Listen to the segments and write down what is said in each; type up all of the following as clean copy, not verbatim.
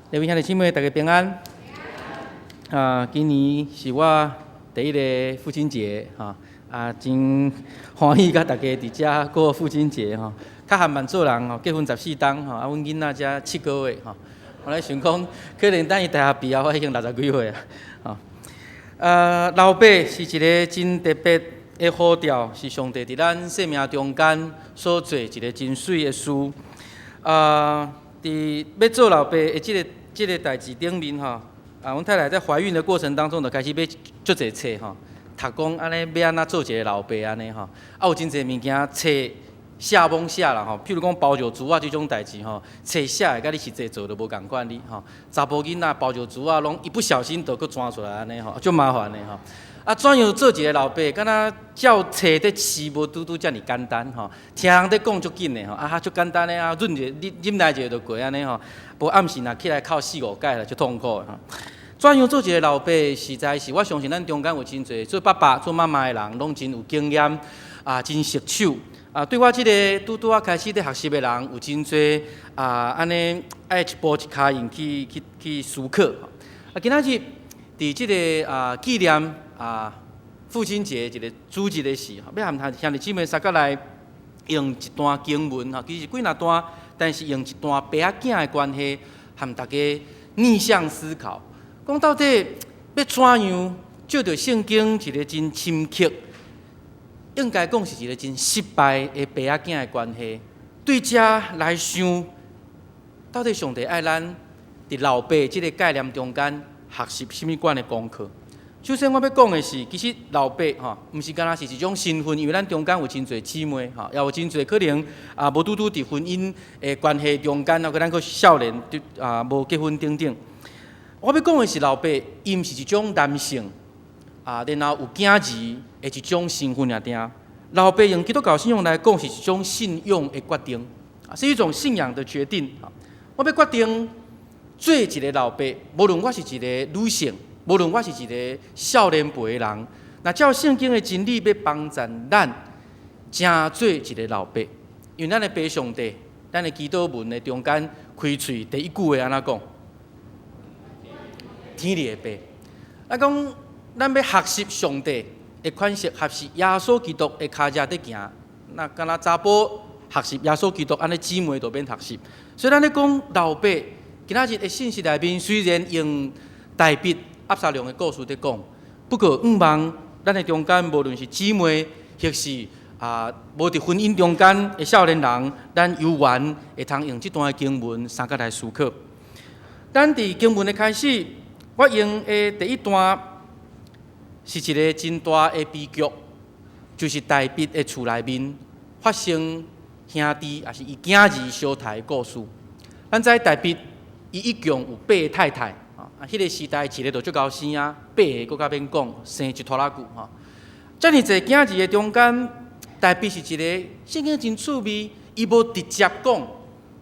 各位兄弟姊妹，大家平安。啊，今年是我第一个父親節，吼，啊，真歡喜佮大家佇遮過父親節，吼。較含慢做人吼，結婚14冬，吼，啊，阮囡仔才7個月，吼。我咧想講，可能等伊大學畢業，我已經60幾歲啊，吼。老爸是一個真特別的呼召，是上帝佇咱生命中間所做一個真媠的事。啊，佇欲做老爸的這個代誌頂面吼，啊，阮太太在懷孕的過程當中就開始買足濟冊吼，讀講按呢欲按怎做一個老爸按呢吼，啊有真濟物件冊寫罔寫啦吼，譬如講包尿珠仔這種代誌吼，冊寫的佮你實際做都無仝款哩吼。查埔囡仔包尿珠仔攏一不小心就閣鑽出來按呢吼，足麻煩的吼。啊，怎樣做一個老爸，敢若照冊咧飼無拄拄遮爾簡單吼。聽人咧講足緊的吼，啊，足簡單的啊，潤一下，啉來一下就過按呢吼。無暗時若起來哭四五擺啦，足痛苦的吼。怎樣做一個老爸，實在是我相信咱中間有真濟做爸爸、做媽媽的人，攏真有經驗，啊，真熟手。啊，對我這個拄拄仔開始咧學習的人，有真濟啊，按呢愛一步一跤印去思考。啊，今仔日佇這個啊紀念啊父親節一個主日的時，欲和兄弟姊妹相佮來用一段經文吼，其實幾若段，但是用一段爸仔囝的關係，和大家逆向思考，講到底欲怎樣借著聖經一個真深刻，應該講是一個真失敗的爸仔囝的關係，對這來想，到底上帝愛咱佇老爸這個概念中間學習啥物款的功課？首先我欲講的是，其實老爸吼，毋是干焦是一種身份，因為咱中間有真濟姊妹吼，也有真濟可能啊無拄拄佇婚姻的關係中間，啊，咱閣少年啊無結婚等等。我欲講的是老爸，伊毋是一種男性啊，然後有囝兒的一種身份爾爾。老爸用基督教信仰來講，是一種信仰的決定，啊，是一種信仰的決定。我欲決定做一個老爸，無論我是一個女性，無論我是一個少年輩的人，若照聖經的真理欲幫助咱，成做一個老爸，因為咱的爸上帝，咱的祈禱文的中間開喙第一句話按怎講？天裡的爸，啊講咱欲學習上帝的款式，學習耶穌基督的跤跡佇行，那敢若查埔學習耶穌基督，按呢姊妹都免學習。所以咱咧講老爸，今仔日的信息內面雖然用大衛押沙龍的故事佇講，不過向望咱的中間，無論是姊妹，或是啊無佇婚姻中間的少年人，咱有緣會通用這段的經文相佮來思考。咱佇經文的開始，我用的第一段是一個真大的悲劇，就是大衛的厝內面發生兄弟，抑是伊囝兒相刣的故事。咱知大衛伊一共有八个太太，啊，彼個時代一個就足夠生啊，八个閣較免講，生一拖拉庫吼。遮爾濟囝兒的中間，大衛是一個聖經真趣味，伊無直接講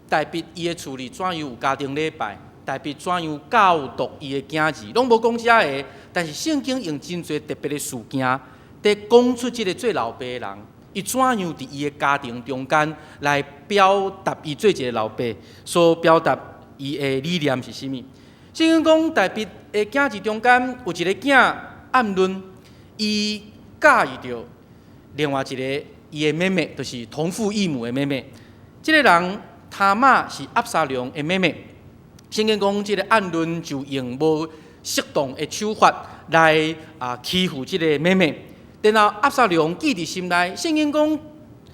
大衛伊的厝裡怎樣有家庭禮拜，大衛怎樣教導伊的囝兒，攏無講遮个。但是聖經用真濟特別的事件，佇講出這個做老爸的人，伊怎樣佇伊的家庭中間來表達伊做一個老爸所表達伊的理念是啥物。聖經講大衛的囝兒中間有一個囝暗嫩，伊佮意著另外一個伊的妹妹，就是同父異母的妹妹。這個人他瑪是押沙龍的妹妹。聖經講這個暗嫩就用無適當的手法來啊欺負這個妹妹，然後押沙龍記佇心內。聖經講，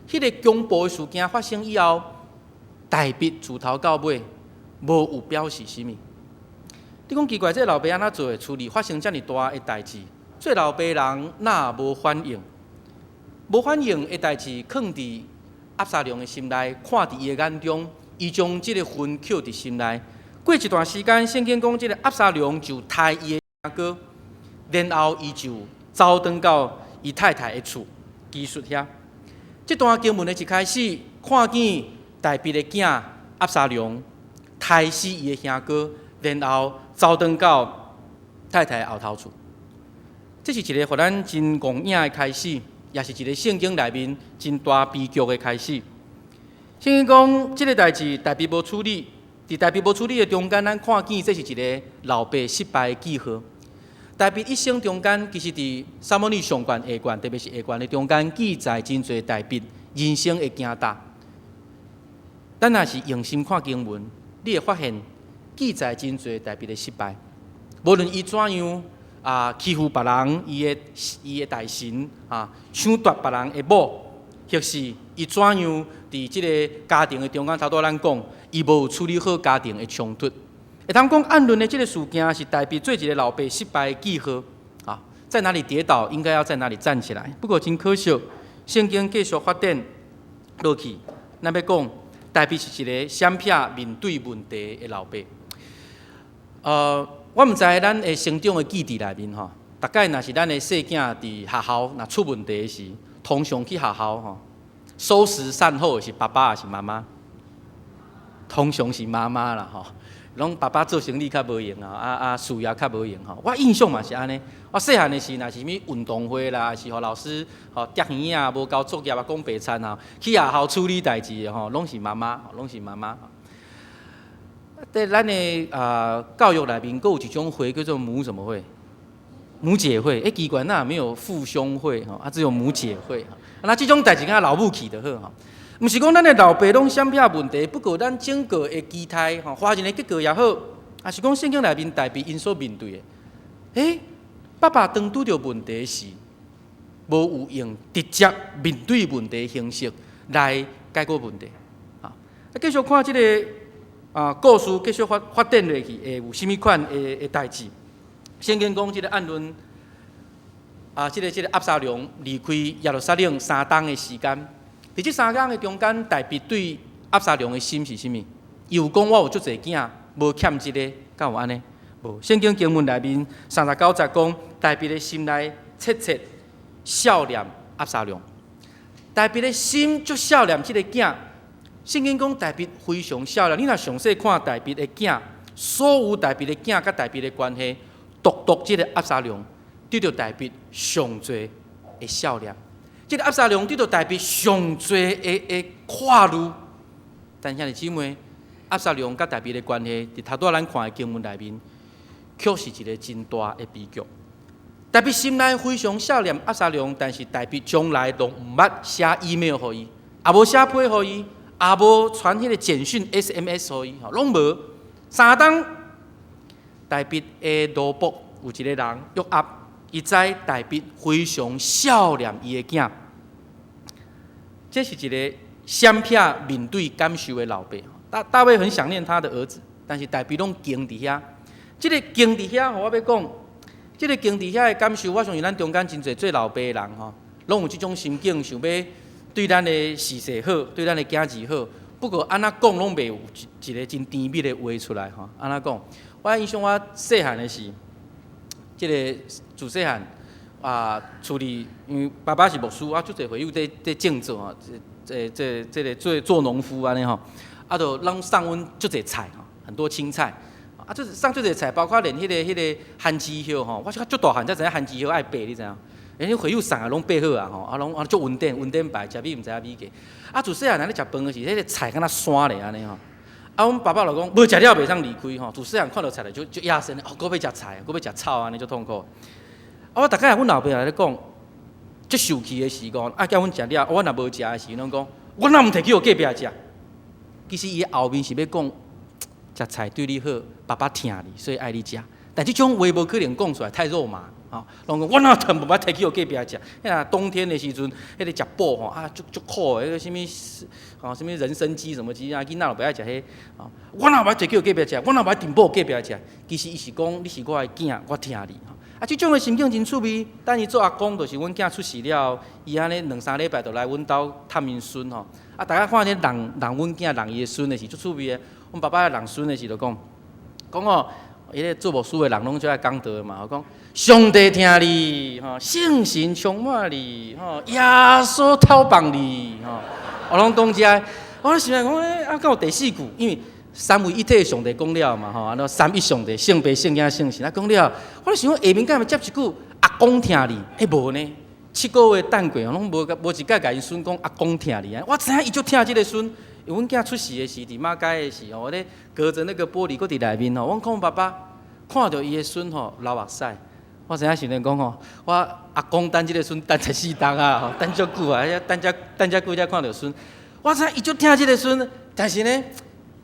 彼個強暴的事件發生以後，大衛自頭到尾無有表示啥物。你講奇怪，這個老爸按怎做的？厝裡發生遮爾大的代誌，做老爸的人哪無反應？無反應的代誌，囥佇押沙龍的心內，看佇伊的眼中，伊將這個恨抾佇心內。過一段時間，聖經講這個押沙龍就刣伊的兄哥，然後伊就走轉到伊太太的厝，基述遐。這段經文的一開始，看見大衛的囝押沙龍刣死伊的兄哥，然後走轉到太太的後頭厝。這是一個予咱真戇影的開始，也是一個聖經內面真大悲劇的開始。聖經講這個代誌大衛無處理。佇大衛無處理的中間，咱看見這是一个老爸失敗的記號。大衛一生中間，其實佇撒母耳上卷、下卷，特別是下卷的中間，記載真濟大衛人生的行踏。咱若是用心看經文，你會發現記載真濟大衛的失敗。無論伊怎樣啊欺負別人，伊的大臣啊搶奪別人的某，或是伊怎樣佇這个家庭的中間，頭拄咱講，伊無處理好家庭的衝突。會當講暗嫩的這个事件是大衛做一个老爸失敗的記號啊，在哪裡跌倒，應該要在哪裡站起來。不過真可惜，聖經繼續發展落去，咱欲講大衛是一个閃避面對問題的老爸。我毋知咱的成長的記憶內面吼，逐擺若是咱的細囝佇學校若出問題時，通常去學校吼，收拾善後的是爸爸抑是媽媽？通常是媽媽啦吼，攏爸爸做生理較無閒啊，事業較無閒吼。我印象嘛是按呢。我細漢的時，若是啥物運動會啦，是予老師吼摘耳仔，無交作業啊，講白田啊，去學校處理代誌的吼，攏是媽媽，攏是媽媽。在咱的教育內面，閣有一種會叫做母什麼會？母姐會。欸，奇怪，哪沒有父兄會吼？啊，只有母姐會。那這種代誌，敢老母去就好吼。毋是講咱的老爸攏閃避問題，不過咱整個的期待吼，華人的結果也好，抑是講聖經內面大衛𪜶所面對的。欸，爸爸當拄著問題時，無有用直接面對問題的形式來解決問題。啊，繼續看這个故事繼續發展落去，會有啥物款的代誌？聖經講這个暗嫩啊，這个押沙龍離開耶路撒冷3冬的時間，佇這3冬的中間，大衛對押沙龍的心是啥物？伊有講我有足濟囝，無欠這个，敢有按呢？無。聖經經文內面39節講，大衛的心內切切數念押沙龍。大衛的心足數念這个囝。聖經講大衛非常數念，你若詳細看大衛的囝，所有大衛的囝佮大衛的關係，獨獨這个押沙龍得著大衛上濟的數念。這个押沙龍得著大衛上濟的看慮。但兄弟姊妹，押沙龍佮大衛的關係，佇頭拄仔咱看的經文內面，卻是一个真大的悲劇。大衛心內非常數念押沙龍，但是大衛從來攏毋捌寫 email 予伊，也無寫批予伊，也無傳彼个簡訊 SMS 予伊，吼，攏無。3冬，大衛的奴僕有一个人約押，伊知大衛非常數念伊的囝。這是一个閃避面對感受的老爸。大衛很想念他的兒子，但是大衛攏囥佇遐。這个囥佇遐，我欲講，這个囥佇遐的感受，我相信咱中間真濟做老爸的人吼，攏有這種心境，想欲對咱的婿婿好，對咱的囝兒好。不過按怎講攏袂有一个真甜蜜的話出來吼。按怎講？我印象我細漢的時，這个自細漢啊，厝裡因為爸爸是牧師，啊，足濟會友佇種作吼，這個做農夫按呢吼，啊，就攏送阮足濟菜吼，很多青菜，啊，就是送足濟菜，包括連彼个番薯葉吼，我足大漢才知影番薯葉愛掰，你知影？連彼會友送的攏掰好啊吼，啊攏啊足穩定穩定擺，食米毋知影米價。啊，自細漢咧食飯的時，彼个菜敢若山咧按呢吼。啊，阮爸爸就講，無食了袂通離開吼。自細漢看著菜就就野生哦，閣欲食菜，閣欲食草按呢足痛苦。啊，我逐擺阮老爸來咧講，足受氣的時講，啊叫阮食了，我若無食的時，攏講，我哪毋提去予隔壁食？其實伊後面是欲講，食菜對你好，爸爸疼你，所以愛你食。但這種話無可能講出來，太肉麻。吼，攏講我哪有無捌提去予隔壁食？彼冬天的時陣，彼个食補吼啊，足足苦的，彼个啥物吼，啥物人參雞什麼雞啊，囡仔都袂愛食彼，吼，我哪有捌提去予隔壁食？我哪有捌訂補隔壁食？其實伊是講，你是我的囝，我疼你。啊，這種的心境真趣味。等伊做阿公，就是阮囝出世了後，伊按呢兩三禮拜就來阮兜探𪜶孫吼。啊，逐家看見認認阮囝認伊的孫的時，足趣味的。阮爸爸認孫的時就講，講哦，彼个做牧師的人攏最愛講道的嘛，講上帝疼你，吼，聖神充滿你，吼，耶穌透放你，吼，我攏講這，我想講，欸，啊，敢有第四句？因為三位一體的上帝講了嘛，吼，啊，三一上帝，聖父、聖囝、聖神，啊，講了，我咧想講下面敢會接一句阿公疼你，欸，無呢？7個月等過，攏無無一擺共𪜶孫講阿公疼你啊！我知影伊足疼這个孫，因為阮囝出世的時，佇馬偕的時吼，我咧隔著那個玻璃，閣佇內面吼，阮看爸爸看著伊的孫吼流目屎。我知影想咧講吼，我阿公等這个孫等14冬啊，吼，等足久啊，等遮等遮久才看著孫。我知影伊足疼這个孫，但是呢，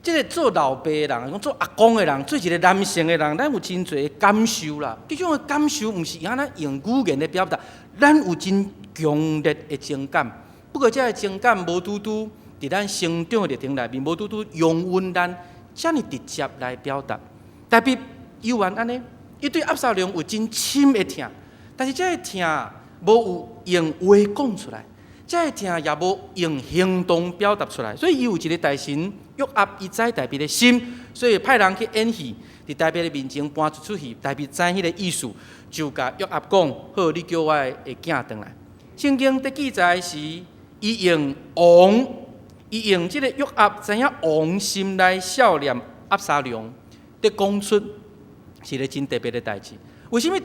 這个做老爸的人，講做阿公的人，做一个男性的人，咱有真濟的感受啦。這種的感受毋是按呢用語言來表達，咱有真強烈的情感。不過，這个情感無拄拄佇咱成長的歷程內面，無拄拄容允咱遮爾直接來表達。特別猶原按呢，伊對押沙龍有真深的疼，但是這个疼無有用話講出來，這个疼也無用行動表達出來，所以伊有一个大臣約押，伊知大衛的心，所以派人去演戲，佇大衛的面前搬一齣戲，大衛知彼个意思，就共約押講：好，你叫我的囝轉來。聖經的記載是，伊用王，伊用這个約押知影王心內數念押沙龍，佇講出是一个真特別的代誌。為啥物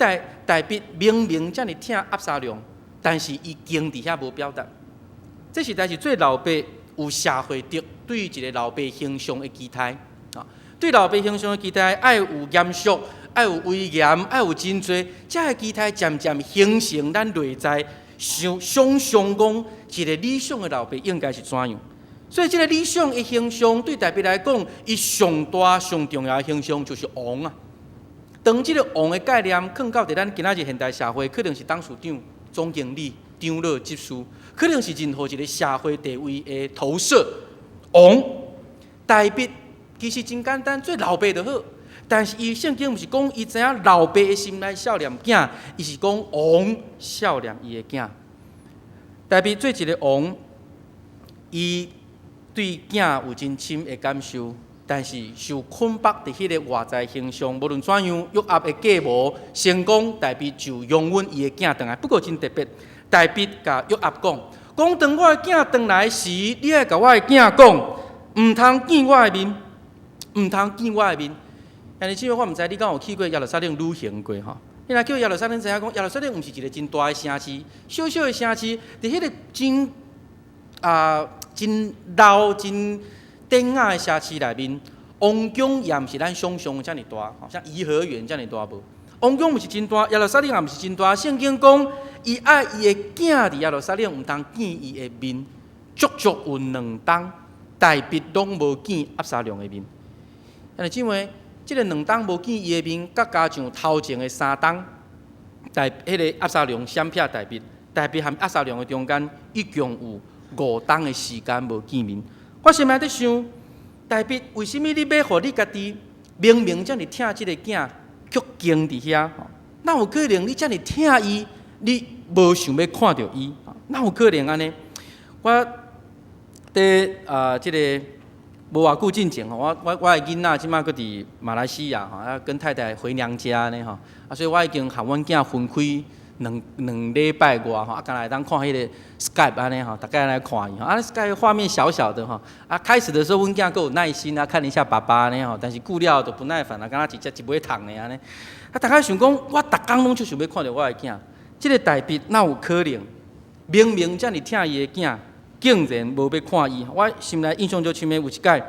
大衛明明遮爾疼押沙龍，但是伊堅佇遐無表達？這實在是做老爸有社會的對一个老爸形象的期待啊！對老爸形象的期待，愛有嚴肅，愛有威嚴，愛有真濟，這个期待漸漸形成咱內在想想像講一个理想的老爸應該是怎樣。所以這个理想的形象對大衛來講，伊上大上重要的形象就是王啊！當這个王的概念放到佇咱今仔日現代社會，可能是董事長、總經理、長老、執事，可能是任何一个社會地位的投射。王大衛其實真簡單，做老爸就好。但是伊聖經毋是講伊知影老爸的心來數念囝，伊是講王數念伊的囝。大衛做一个王，伊對囝有真深的感受，但是受捆綁佇彼个外在形象，無論怎樣，約押的計謀成功，大衛就容允伊的囝轉來。不過真特別，大衛共約押講：講當我的囝轉來時，你愛共我的囝講，毋通見我的面，毋通見我的面。兄弟姊妹，我毋知你敢有去過耶路撒冷旅行過吼？你若去耶路撒冷，知影講耶路撒冷毋是一个真大的城市，小小的城市，佇彼个真老、真典雅的城市內面，王宮也毋是咱想象的遮爾大，像頤和園遮爾大無。王宮毋是真大，耶路撒冷也毋是真大。聖經講，伊愛伊的囝佇耶路撒冷毋通見伊的面，足足有2冬，大衛攏無見押沙龍的面。兄弟姊妹，這个兩冬無見伊的面，佮加上頭前的3冬，彼个押沙龍閃避大衛，大衛和押沙龍的中間一共有5冬的時間無見面。我心內佇想，大衛為啥物你欲予你家己明明遮爾疼這个囝，卻堅佇遐？哪有可能你遮爾疼伊，你無想欲看著伊？哪有可能按呢？我佇這个無偌久進前吼，我的囡仔這馬閣佇馬來西亞吼，跟太太回娘家呢吼，所以我已經和阮囝分開兩禮拜外吼，干焦會當看彼个 Skype 按呢吼，逐擺來看伊吼，Skype 畫面小小的吼，開始的時候阮囝閣有耐心啊，看一下爸爸按呢吼，但是久了就不耐煩啦，敢若一隻一尾蟲的按呢，逐擺想講，我逐工攏足想欲看著我的囝，這个大衛哪有可能？明明遮爾疼伊的囝，竟然無欲看伊。我心內印象足深的有一擺，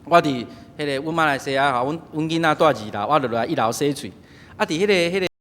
我佇彼个阮馬來西亞吼，阮囡仔蹛二樓，我落來一樓洗喙，佇彼个。